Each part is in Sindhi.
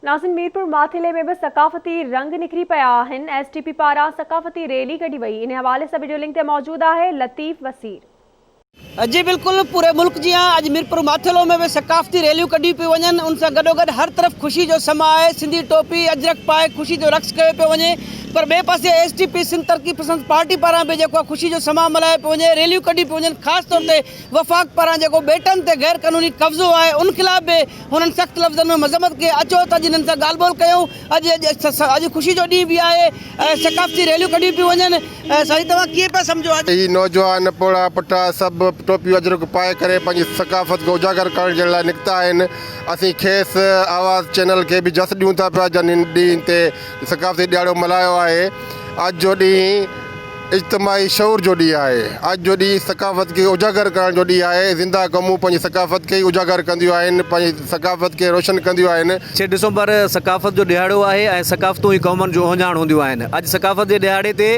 ناظرين ميرپور ماٿيلي ۾ به ثقافتي رنگ نکري پيا آهن، ايس ٽي پي پاران ثقافتي ريلي ڪڍي وئي، انهي حوالي سان وڊيو لنڪ تي موجود آهي لطيف وسير. جي بلڪل پوري ملڪ جيان اڄ ميرپور ماٿيلو ۾ به ثقافتي ريليون ڪڍيون پيون وڃن ان سان گڏوگڏ هر طرف خوشي جو سما آهي سنڌي ٽوپي اجرڪ پائي خوشي جو رقص ڪيو پيو وڃي پر ٻئي پاسي ايس ٽي پي سنڌ ترقي پسند پارٽي پاران به جيڪو آهي خوشي جو سما ملهايو پيو وڃي ريليون ڪڍيون پيون وڃن خاص طور تي وفاق پاران جيڪو ٻيٽن تي غير قانوني قبضو آهي ان خلاف به هنن سخت لفظن ۾ مذمت ڪئي، اچو ته اڄ هنن سان ڳالهه ٻولهه ڪيون، اڄ اڄ خوشي جو ڏينهن به آهي ۽ ثقافتي ريليون ڪڍيون پيون وڃن، سائين توهان ڪيئن پيا سمجهو اڄ. هي نوجوان پوڙها پٽا سڀ ٽوپيون اجرڪ پائي ڪري پنهنجي ثقافت کي اجاگر ڪرڻ جي لاء نڪتا آهن اسين کيس آواز چينل کي به جس ڏيون ٿا پيا جن هن ڏينهن تي ثقافتي ڏيهاڙو ملهايو آهي اڄ جو ڏينهن اجتماعي شعور جو ڏينهن آهي. اڄ جو ڏينهن ثقافت کي اجاگر ڪرڻ جو ڏينهن آهي. زنده قومون پنهنجي ثقافت کي ئي اجاگر ڪنديون آهن، پنهنجي ثقافت کي روشن ڪنديون آهن. ڇهه ڊسمبر ثقافت جو ڏهاڙو آهي ۽ ثقافتون ئي قومن جو اهڃاڻ هونديون آهن. اڄ ثقافت جي ڏهاڙي تي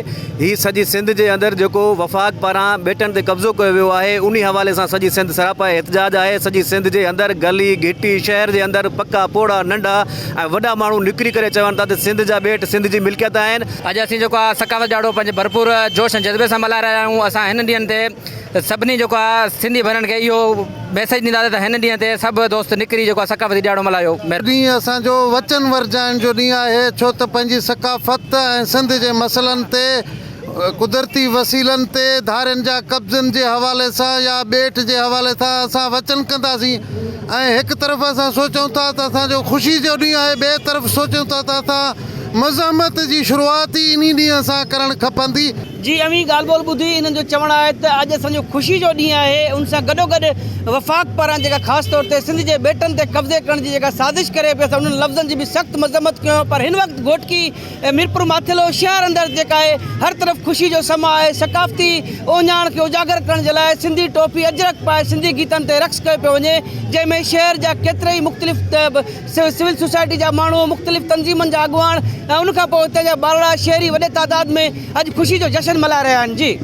هي سڄي سنڌ جي اندر جيڪو وفاق پاران ٻيٽن تي قبضو ڪيو ويو آهي انهي حوالي سان سڄي سنڌ سراپا احتجاج آهي. سڄي سنڌ جي اندر گلي، گهٽي، شهر جي اندر پڪا، پوڙها، ننڍا ۽ وڏا ماڻهو نڪري ڪري چون ٿا ته سنڌ جا ٻيٽ سنڌ جي ملڪيت آهن. اڄ اسين جيڪو آهي ثقافت ڏهاڙو پنهنجي ڀرپور جوش ۽ جذبي سان ملهائي رهيا آهيون اسان هن ڏينهن تي سڀني جيڪو آهي سنڌي ڀائرن کي اهو ميسيج ڏينداسين ته هن ڏينهن تي سڀ دوست نڪري جيڪو آهي ثقافتي ڏهاڙو ملهايو. ڏينهن اسان جو وچن ورجائڻ جو ڏينهن آهي ڇو ته پنهنجي ثقافت ۽ سنڌ جي مسئلن تي قدرتي وسيلن تي ڌارين جا قبضن جي حوالي سان يا ٻيٽ جي حوالي سان اسان وچن ڪنداسين ۽ هڪ طرف اسان سوچون ٿا ته اسان جو خوشي جو ڏينهن آهي ٻئي طرف سوچون ٿا ته اسان مزاحمت جي شروعات ئي انهي ڏينهن سان ڪرڻ کپندي. جي اوهين ڳالهه ٻولهه ٻڌي انهن جو چوڻ آهي ته اڄ اسان جو خوشي جو ڏينهن آهي ان سان گڏوگڏ وفاق پاران جيڪا خاص طور تي سنڌ جي ٻيٽن تي قبضي ڪرڻ جي جيڪا سازش ڪري پئي اسان انهن لفظن جي به سخت مذمت ڪيون پر هن وقت گهوٽڪي ۽ ميرپور ماٿيلو شهر اندر جيڪا آهي هر طرف خوشي جو سما آهي ثقافتي اهڃاڻ کي اجاگر ڪرڻ جي لاء سنڌي ٽوپي اجرڪ پائي سنڌي گيتن تي رقص ڪيو پيو وڃي جنهن ۾ شهر جا ڪيترائي مختلف سول سوسائٽي جا ماڻهو، مختلف تنظيمن جا اڳواڻ ۽ ان کان پوء هتي جا ٻارڙا شهري وڏي تعداد ۾ اڄ خوشي جو جشن ملهائي رهيا آهن. جي.